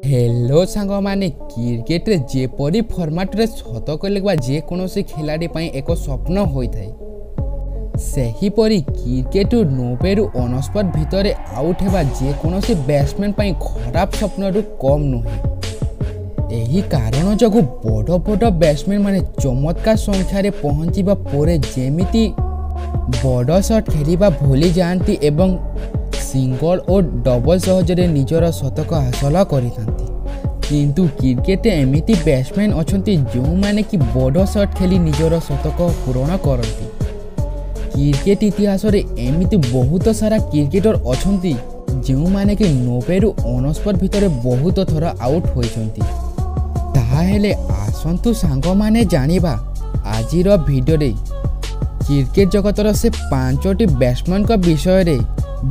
Hello ସାଙ୍ଗମାନେ, କ୍ରିକେଟରେ ଯେପରି ଫର୍ମାଟରେ ଶତକ ଲେଖିବା ଯେକୌଣସି ଖେଳାଳି ପାଇଁ ଏକ ସ୍ୱପ୍ନ ହୋଇଥାଏ, ସେହିପରି କ୍ରିକେଟରୁ 90ରୁ 99 ଭିତରେ ଆଉଟ୍ ହେବା ଯେକୌଣସି ବ୍ୟାଟ୍ସମ୍ୟାନ୍ ପାଇଁ ଖରାପ ସ୍ୱପ୍ନରୁ କମ୍ ନୁହେଁ। ଏହି କାରଣ ଯୋଗୁଁ ବଡ଼ ବଡ଼ ବ୍ୟାଟ୍ସମ୍ୟାନ୍ ମାନେ ଚମତ୍କାର ସଂଖ୍ୟାରେ ପହଞ୍ଚିବା ପରେ ଯେମିତି ବଡ଼ ସଟ୍ ଖେଳିବା ଭୁଲି ଯାଆନ୍ତି ଏବଂ ସିଙ୍ଗଲ ଓ ଡବଲ ସହଜରେ ନିଜର ଶତକ ହାସଲ କରିଥାନ୍ତି। କିନ୍ତୁ କ୍ରିକେଟରେ ଏମିତି ବ୍ୟାଟ୍ସମ୍ୟାନ୍ ଅଛନ୍ତି, ଯେଉଁମାନେ କି ବଡ଼ ସଟ୍ ଖେଳି ନିଜର ଶତକ ପୂରଣ କରନ୍ତି। କ୍ରିକେଟ ଇତିହାସରେ ଏମିତି ବହୁତ ସାରା କ୍ରିକେଟର ଅଛନ୍ତି, ଯେଉଁମାନେ କି 90ରୁ 99 ଭିତରେ ବହୁତ ଥର ଆଉଟ୍ ହୋଇଛନ୍ତି। ତାହେଲେ ଆସନ୍ତୁ ସାଙ୍ଗମାନେ, ଜାଣିବା ଆଜିର ଭିଡ଼ିଓରେ କ୍ରିକେଟ ଜଗତର ସେ 5ଟି ବ୍ୟାଟ୍ସମ୍ୟାନଙ୍କ ବିଷୟରେ,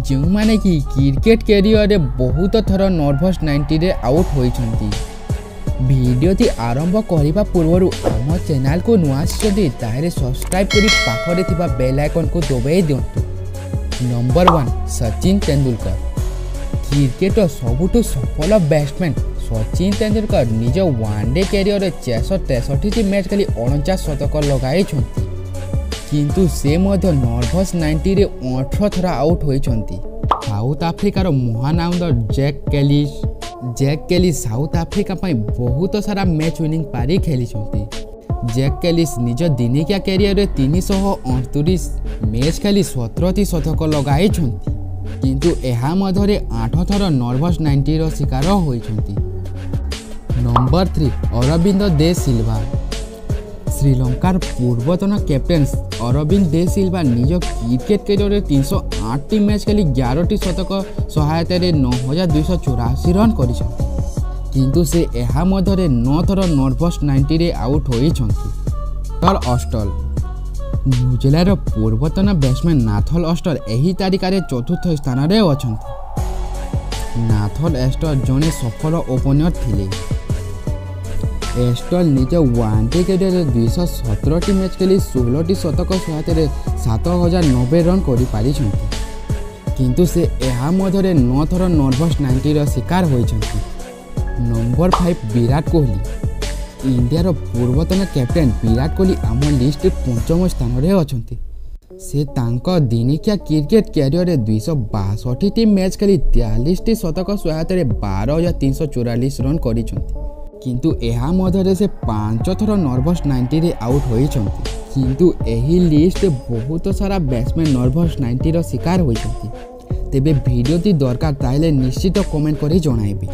ଯେଉଁମାନେ କି କ୍ରିକେଟ କ୍ୟାରିୟରରେ ବହୁତ ଥର ନର୍ଭସ୍ 90ରେ ଆଉଟ୍ ହୋଇଛନ୍ତି। ଭିଡ଼ିଓଟି ଆରମ୍ଭ କରିବା ପୂର୍ବରୁ ଆମ ଚ୍ୟାନେଲକୁ ନୂଆ ଆସିଛନ୍ତି, ତାହେଲେ ସବସ୍କ୍ରାଇବ୍ କରି ପାଖରେ ଥିବା ବେଲ୍ ଆଇକନ୍କୁ ଦବାଇ ଦିଅନ୍ତୁ। ନମ୍ବର 1, ସଚିନ ତେନ୍ଦୁଲକର। କ୍ରିକେଟର ସବୁଠୁ ସଫଳ ବ୍ୟାଟ୍ସମ୍ୟାନ୍ ସଚିନ ତେନ୍ଦୁଲକର ନିଜ ୱାନ୍ ଡେ କ୍ୟାରିୟରରେ 463ଟି ମ୍ୟାଚ୍ ଖେଳି 49 ଶତକ ଲଗାଇଛନ୍ତି। କିନ୍ତୁ ସେ ମଧ୍ୟ ନର୍ଭସ୍ 90ରେ 18 ଥର ଆଉଟ୍ ହୋଇଛନ୍ତି। ସାଉଥ ଆଫ୍ରିକାର ମହାନାଉନ୍ଦର ଜ୍ୟାକ୍ କ୍ୟାଲିସ୍। ଜ୍ୟାକ୍ କ୍ୟାଲିସ୍ ସାଉଥ ଆଫ୍ରିକା ପାଇଁ ବହୁତ ସାରା ମ୍ୟାଚ୍ ୱିନିଂ ପାରି ଖେଳିଛନ୍ତି। ଜ୍ୟାକ୍ କ୍ୟାଲିସ୍ ନିଜ ଦିନିକିଆ କ୍ୟାରିୟରରେ 329 ମ୍ୟାଚ୍ ଖେଳି 17ଟି ଶତକ ଲଗାଇଛନ୍ତି। କିନ୍ତୁ ଏହା ମଧ୍ୟରେ 8 ଥର ନର୍ଭସ୍ 90ର ଶିକାର ହୋଇଛନ୍ତି। ନମ୍ବର 3, ଅରବିନ୍ଦ ଦେ ସିଲଭା। ଶ୍ରୀଲଙ୍କାର ପୂର୍ବତନ କ୍ୟାପ୍ଟେନ୍ ଅରବିନ୍ଦ ଦେ ସିଲଭା ନିଜ କ୍ରିକେଟ କ୍ୟାରିୟରରେ 308ଟି ମ୍ୟାଚ୍ ଖେଳି 11ଟି ଶତକ ସହାୟତାରେ 9284 ରନ୍ କରିଛନ୍ତି। କିନ୍ତୁ ସେ ଏହା ମଧ୍ୟରେ 9 ଥର ନର୍ଭସ୍ 90ରେ ଆଉଟ୍ ହୋଇଛନ୍ତି। ଅଷ୍ଟଲ। ନ୍ୟୁଜିଲାଣ୍ଡର ପୂର୍ବତନ ବ୍ୟାଟ୍ସମ୍ୟାନ୍ ନାଥଲ ଅଷ୍ଟଲ ଏହି ତାଲିକାରେ ଚତୁର୍ଥ ସ୍ଥାନରେ ଅଛନ୍ତି। ନାଥଲ ଏଷ୍ଟର ଜଣେ ସଫଳ ଓପନର ଥିଲେ। ଏଷ୍ଟଲ ନିଜ ୱାନ୍ ଡେ କ୍ୟାରିୟରରେ 217ଟି ମ୍ୟାଚ୍ ଖେଳି 16ଟି ଶତକ ସହାୟତାରେ 7090 ରନ୍ କରିପାରିଛନ୍ତି। କିନ୍ତୁ ସେ ଏହା ମଧ୍ୟରେ 9 ଥର ନର୍ଭସ୍ 90ର ଶିକାର ହୋଇଛନ୍ତି। ନମ୍ବର 5, ବିରାଟ କୋହଲି। ଇଣ୍ଡିଆର ପୂର୍ବତନ କ୍ୟାପ୍ଟେନ୍ ବିରାଟ କୋହଲି ଆମ ଲିଷ୍ଟରେ ପଞ୍ଚମ ସ୍ଥାନରେ ଅଛନ୍ତି। ସେ ତାଙ୍କ ଦିନିକିଆ କ୍ରିକେଟ କ୍ୟାରିୟରରେ 262ଟି ମ୍ୟାଚ୍ ଖେଳି 43ଟି ଶତକ ସହାୟତାରେ 12,344 ରନ୍ କରିଛନ୍ତି। କିନ୍ତୁ ଏହା ମଧ୍ୟରେ ସେ 5 ଥର ନର୍ଭସ୍ 90ରେ ଆଉଟ୍ ହୋଇଛନ୍ତି। କିନ୍ତୁ ଏହି ଲିଷ୍ଟରେ ବହୁତ ସାରା ବ୍ୟାଟ୍ସମ୍ୟାନ୍ ନର୍ଭସ୍ 90ର ଶିକାର ହୋଇଛନ୍ତି। ତେବେ ଭିଡ଼ିଓଟି ଦରକାର, ତାହେଲେ ନିଶ୍ଚିତ କମେଣ୍ଟ କରି ଜଣାଇବେ।